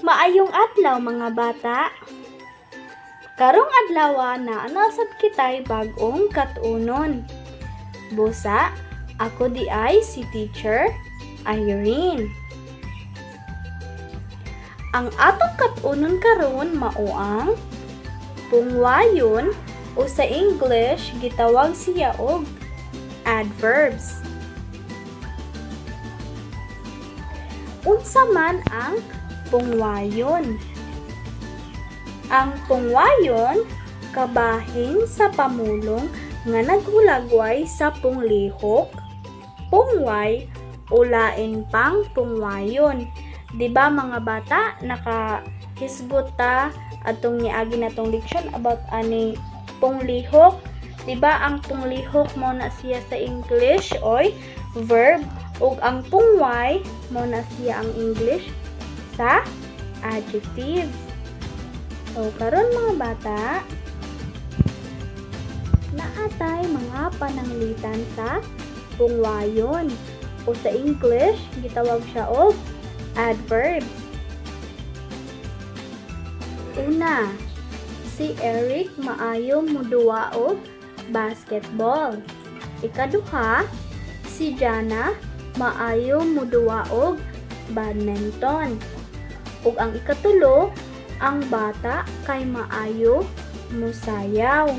Maayong adlaw, mga bata. Karong adlaw na nasab kitay bag-ong katunon. Busa, ako di ay si Teacher Irene. Ang atong katunon karon mao ang pungwayon o sa English gitawag siya og adverbs. Unsa man ang pungwayon? Ang pungwayon kabahin sa pamulong nga naghulagway sa punglihok, pungway o lain pang pungwayon. Diba, mga bata, nakahisgot ta atong niagi natong leksyon about ani punglihok? Diba ang punglihok mao na siya sa English oy verb ug ang pungway mao na siya ang English sa adjective. So karon, mga bata, naatay mga pananglitan sa pungwayon o sa English gitawag siya og adverbs. Una, si Eric maayo moduwa og basketball. Ikaduha, si Jana maayo moduwa og badminton. Ug ang ikatulo, ang bata kay maayo mosayaw.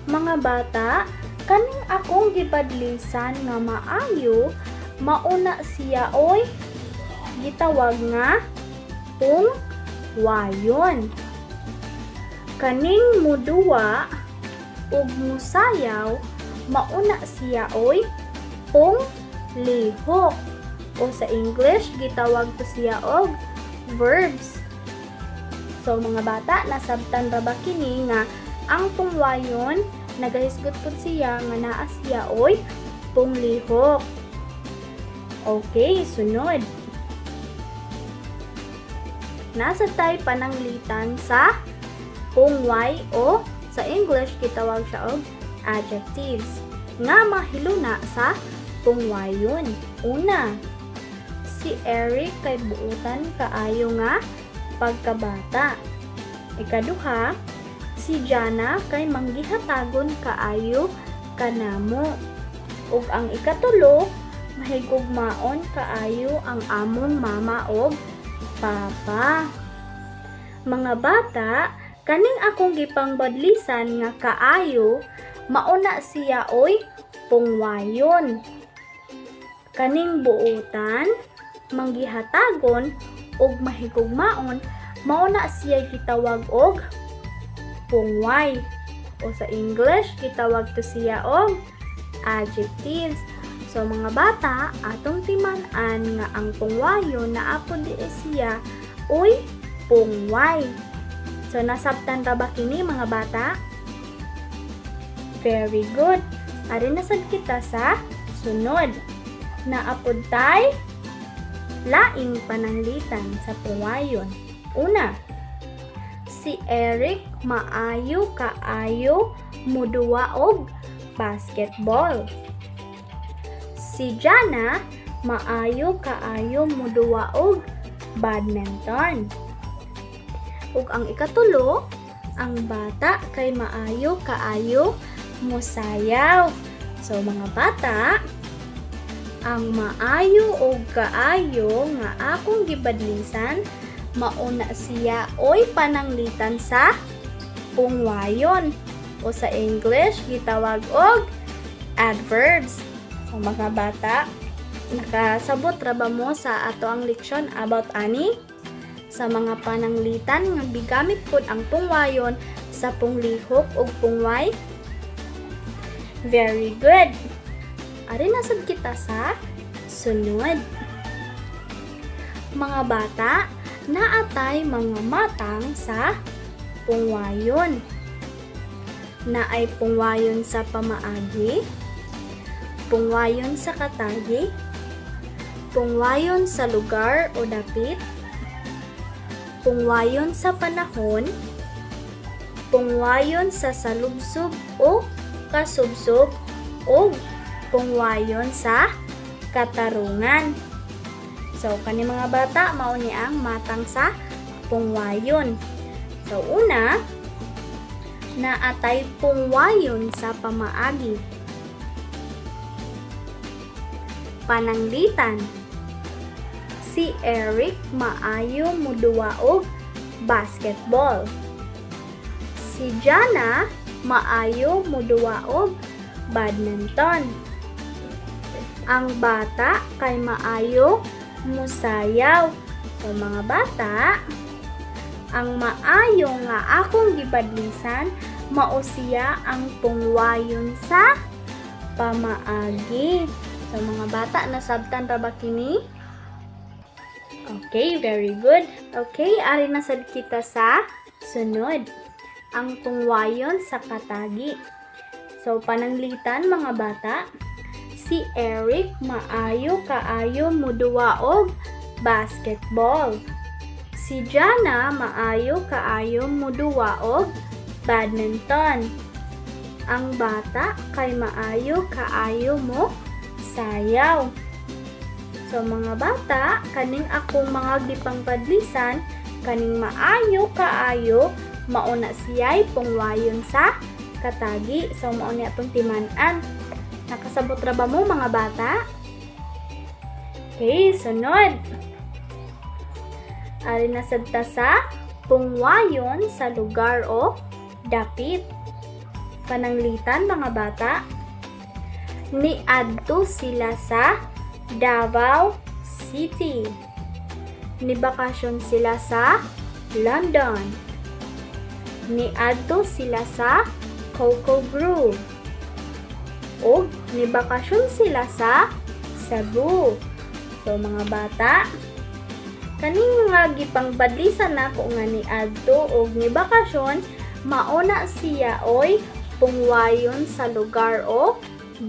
Mga bata, kaning akong gibadlisan nga maayo, mauna siya oy gitawag nga pungwayon. Kaning muduwa ug musayaw, mauna siya oy punglihok o sa English gitawag to siya og verbs. So mga bata, nasabtan ra ba kini nga ang pungwayon nagahisgot pud siya nga naa siya oy punglihok? Okay, sunod. Nasa tay pananglitan sa pungway o sa English gitawag siya og adjectives nga mahiluna sa pungwayon. Una, si Eric kay buutan kaayo nga pagkabata. Ikaduha, si Jana kay manggihatagon kaayo kanamo. Ug ang ikatulo, mahigugmaon kaayo ang among mama og papa. Mga bata, kaning akong gipangbadlisan nga kaayo, mauna siya oy pungwayon. Kaning buutan, manggihatagon og mahigugmaon, mauna siya gitawag og pungway o sa English gitawag to siya og adjectives. So mga bata, atong timan-an nga ang pungwayon naa pod di siya oy pungway. So nasabtan ra ba kini, mga bata? Very good. Ari na sad kita sa sunod. Naa pod tay laing pananglitan sa pungwayon. Una, si Eric maayo kaayo muduwa og basketball. Si Jana maayo kaayo muduwa og badminton. Ug ang ikatulo, ang bata kay maayo kaayo mosayaw. So mga bata, ang maayo og kaayo nga akong gibadlisan, mauna siya oy pananglitan sa pungwayon o sa English gitawag og adverbs. So mga bata, nakasabot ra ba mo sa ato ang leksyon about ani sa mga pananglitan nga gigamit pod ang pungwayon sa punglihok ug pungway? Very good. Ari na sad kita sa sunod. Mga bata, naatay mga matang sa pungwayon. Naay pungwayon sa pamaagi, pungwayon sa katagi, pungwayon sa lugar o dapit, pungwayon sa panahon, pungwayon sa salubsob o kasubsob, o pungwayon sa katarungan. So kani mga bata, mao ni ang matang sa pungwayon. So una, naatay pungwayon sa pamaagi. Pananglitan, si Eric maayo moduwa og basketball. Si Jana maayo moduwa og badminton. Ang bata kay maayo musayaw. So mga bata, ang maayo nga akong gibadlisan mao siya ang pungwayon sa pamaagi. So mga bata, nasabtan ra ba kini? Okay, very good. Okay, ari na sad kita sa sunod. Ang pungwayon sa katagi. So pananglitan mga bata, si Eric maayo kaayo moduwa og basketball. Si Jana maayo kaayo moduwa og badminton. Ang bata kay maayo kaayo mo sayaw. So mga bata, kaning akong mga gipangpadlisan, kaning maayo kaayo mauna siya'y pungwayon sa katagi. So mao ni atong timan-an. Nakasabot ra ba mo mga bata? Okay, sunod. Ari na sad ta sa pungwayon sa lugar o dapit. Pananglitan mga bata, niadto sila sa Davao City. Nibakasyon sila sa London. Niadto sila sa Coco Grove. Og nibakasyon sila sa Cebu. So mga bata, kaning nga gipangbadlisan nako nga niadto og nibakasyon, mauna siya oy pungwayon sa lugar o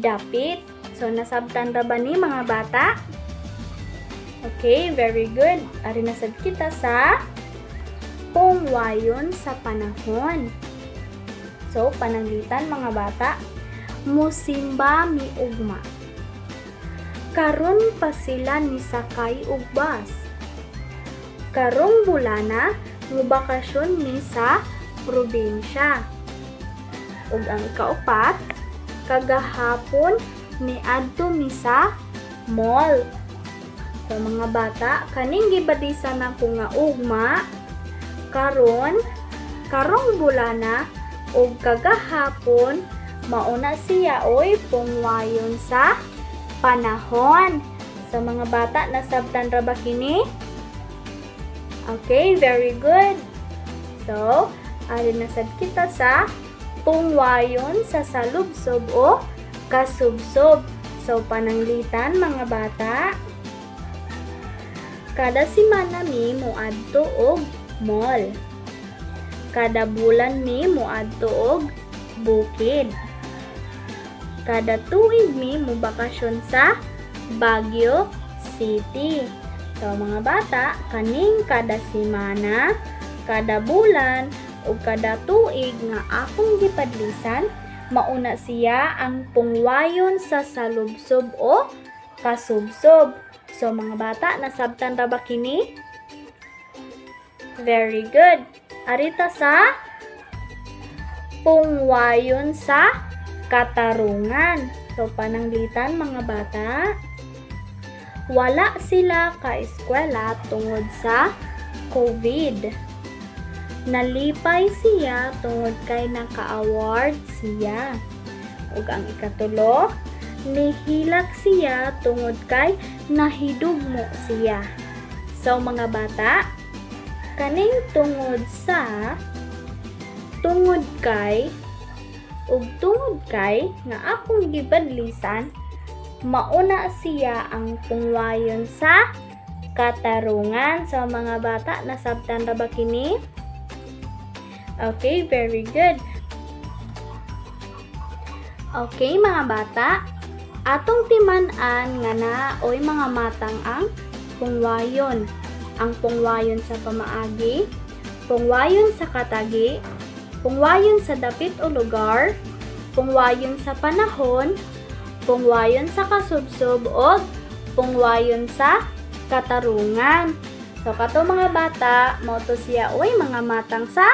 dapit. So nasabtan ra ba ni mga bata? Okay, very good. Ari na sad kita sa pungwayon sa panahon. So pananglitan mga bata, musimba mi ugma. Karon pa sila nisakay og bus. Karong bulana mobakasyon mi sa probinsya. Ug ang ikaupat, kagahapon niadto mi sa mall. So mga bata, kaning gibadisan nako nga ugma, karon, karong bulana ug kagahapon, mauna siya oy pungwayon sa panahon. So mga bata, nasabtan ra ba kini? Okay, very good. So, ari na sad kita sa pungwayon sa salubsob o kasubsob. So, pananglitan mga bata, kada semana mi moadto og mall. Kada bulan mi moadto og bukid. Kada tuig mi mobakasyon sa Baguio City. So mga bata, kaning kada semana, kada bulan ug kada tuig nga akong gipadlisan, mauna siya ang pungwayon sa salubsob o kasubsob. So mga bata, nasabtan ra ba kini? Very good. Arita sa pungwayon sa katarungan. So pananglitan mga bata, wala sila ka-eskwela tungod sa COVID. Nalipay siya tungod kay naka-award siya. Ug ang ikatulo, nihilak siya tungod kay nahidugmo siya. So mga bata, kaning tungod sa, tungod kay, ug tungod kay nga akong gibadlisan, mauna siya ang pungwayon sa katarungan. So mga bata, nasabtan ra ba kini? Okay, very good. Okay mga bata, atong timan-an nga naoy mga matang ang pungwayon. Ang pungwayon sa pamaagi, pungwayon sa katagi, pungwayon sa dapit o lugar, pungwayon sa panahon, Pungwayon sa kasubsob og pungwayon sa katarungan. So kato, mga bata, mao to siya oy mga matang sa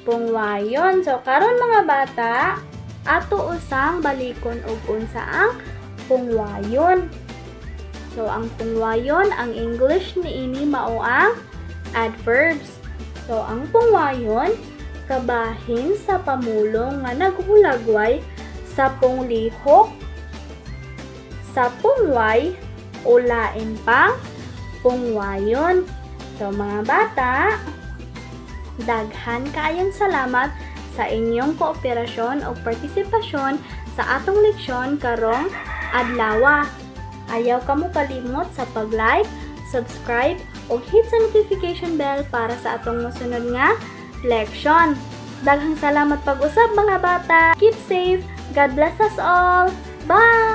pungwayon. So karon, mga bata, ato usang balikon og unsa ang pungwayon. So ang pungwayon, ang English niini mao ang adverbs. So ang pungwayon kabahin sa pamulong nga naghulagway sa punglihok, sa pungway o lain pang pungwayon. So mga bata, daghan kaayong salamat sa inyong kooperasyon o partisipasyon sa atong leksyon karong adlawa. Ayaw kamo kalimot sa pag-like, subscribe, o hit sa notification bell para sa atong mosunod nga leksyon. Daghang salamat pag-usab, mga bata. Keep safe. God bless us all. Bye!